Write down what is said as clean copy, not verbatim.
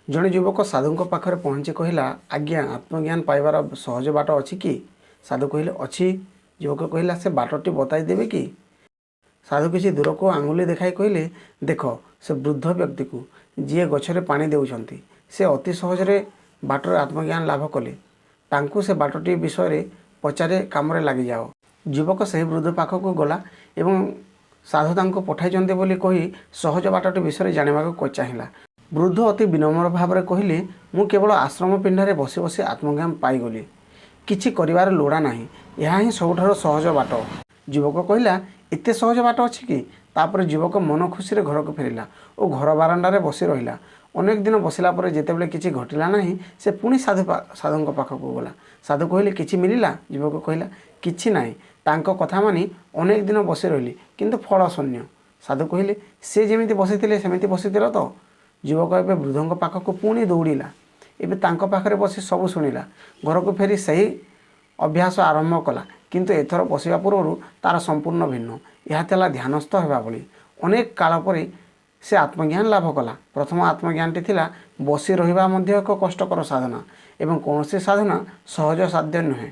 ଜଣେ ଯୁବକ ସାଧୁଙ୍କ ପାଖରେ ପହଞ୍ଚି କହିଲା, ଆଜ୍ଞା, ଆତ୍ମଜ୍ଞାନ ପାଇବାର ସହଜ ବାଟ ଅଛି କି? ସାଧୁ କହିଲେ, ଅଛି। ଯୁବକ କହିଲା, ସେ ବାଟଟି ବତାଇ ଦେବେ କି? ସାଧୁ କିଛି ଦୂରକୁ ଆଙ୍ଗୁଳି ଦେଖାଇ କହିଲେ, ଦେଖ ସେ ବୃଦ୍ଧ ବ୍ୟକ୍ତିକୁ, ଯିଏ ଗଛରେ ପାଣି ଦେଉଛନ୍ତି। ସେ ଅତି ସହଜରେ ବାଟରେ ଆତ୍ମଜ୍ଞାନ ଲାଭ କଲେ। ତାଙ୍କୁ ସେ ବାଟଟି ବିଷୟରେ ପଚାରି କାମରେ ଲାଗିଯାଅ। ଯୁବକ ସେହି ବୃଦ୍ଧ ପାଖକୁ ଗଲା ଏବଂ ସାଧୁ ତାଙ୍କୁ ପଠାଇଛନ୍ତି ବୋଲି କହି ସହଜ ବାଟଟି ବିଷୟରେ ଜାଣିବାକୁ ଚାହିଁଲା। ବୃଦ୍ଧ ଅତି ବିନମ୍ର ଭାବରେ କହିଲେ, ମୁଁ କେବଳ ଆଶ୍ରମ ପିଣ୍ଡାରେ ବସି ବସି ଆତ୍ମଜ୍ଞାନ ପାଇଗଲି। କିଛି କରିବାର ଲୋଡ଼ା ନାହିଁ। ଏହା ହିଁ ସବୁଠାରୁ ସହଜ ବାଟ। ଯୁବକ କହିଲା, ଏତେ ସହଜ ବାଟ ଅଛି କି? ତାପରେ ଯୁବକ ମନ ଖୁସିରେ ଘରକୁ ଫେରିଲା ଓ ଘର ବାରଣ୍ଡାରେ ବସି ରହିଲା। ଅନେକ ଦିନ ବସିଲା ପରେ ଯେତେବେଳେ କିଛି ଘଟିଲା ନାହିଁ, ସେ ପୁଣି ସାଧୁଙ୍କ ପାଖକୁ ଗଲା। ସାଧୁ କହିଲେ, କିଛି ମିଳିଲା? ଯୁବକ କହିଲା, କିଛି ନାହିଁ। ତାଙ୍କ କଥା ମାନି ଅନେକ ଦିନ ବସି ରହିଲି, କିନ୍ତୁ ଫଳ ଶୂନ୍ୟ। ସାଧୁ କହିଲେ, ସେ ଯେମିତି ବସିଥିଲେ ସେମିତି ବସିଥିଲ ତ? ଯୁବକ ଏବେ ବୃଦ୍ଧଙ୍କ ପାଖକୁ ପୁଣି ଦୌଡ଼ିଲା। ଏବେ ତାଙ୍କ ପାଖରେ ବସି ସବୁ ଶୁଣିଲା। ଘରକୁ ଫେରି ସେହି ଅଭ୍ୟାସ ଆରମ୍ଭ କଲା, କିନ୍ତୁ ଏଥର ବସିବା ପୂର୍ବରୁ ତାର ସମ୍ପୂର୍ଣ୍ଣ ଭିନ୍ନ। ଏହା ଥିଲା ଧ୍ୟାନସ୍ଥ ହେବା ଭଳି। ଅନେକ କାଳ ପରେ ସେ ଆତ୍ମଜ୍ଞାନ ଲାଭ କଲା। ପ୍ରଥମ ଆତ୍ମଜ୍ଞାନଟି ଥିଲା, ବସି ରହିବା ମଧ୍ୟ ଏକ କଷ୍ଟକର ସାଧନା ଏବଂ କୌଣସି ସାଧନା ସହଜ ସାଧ୍ୟ ନୁହେଁ।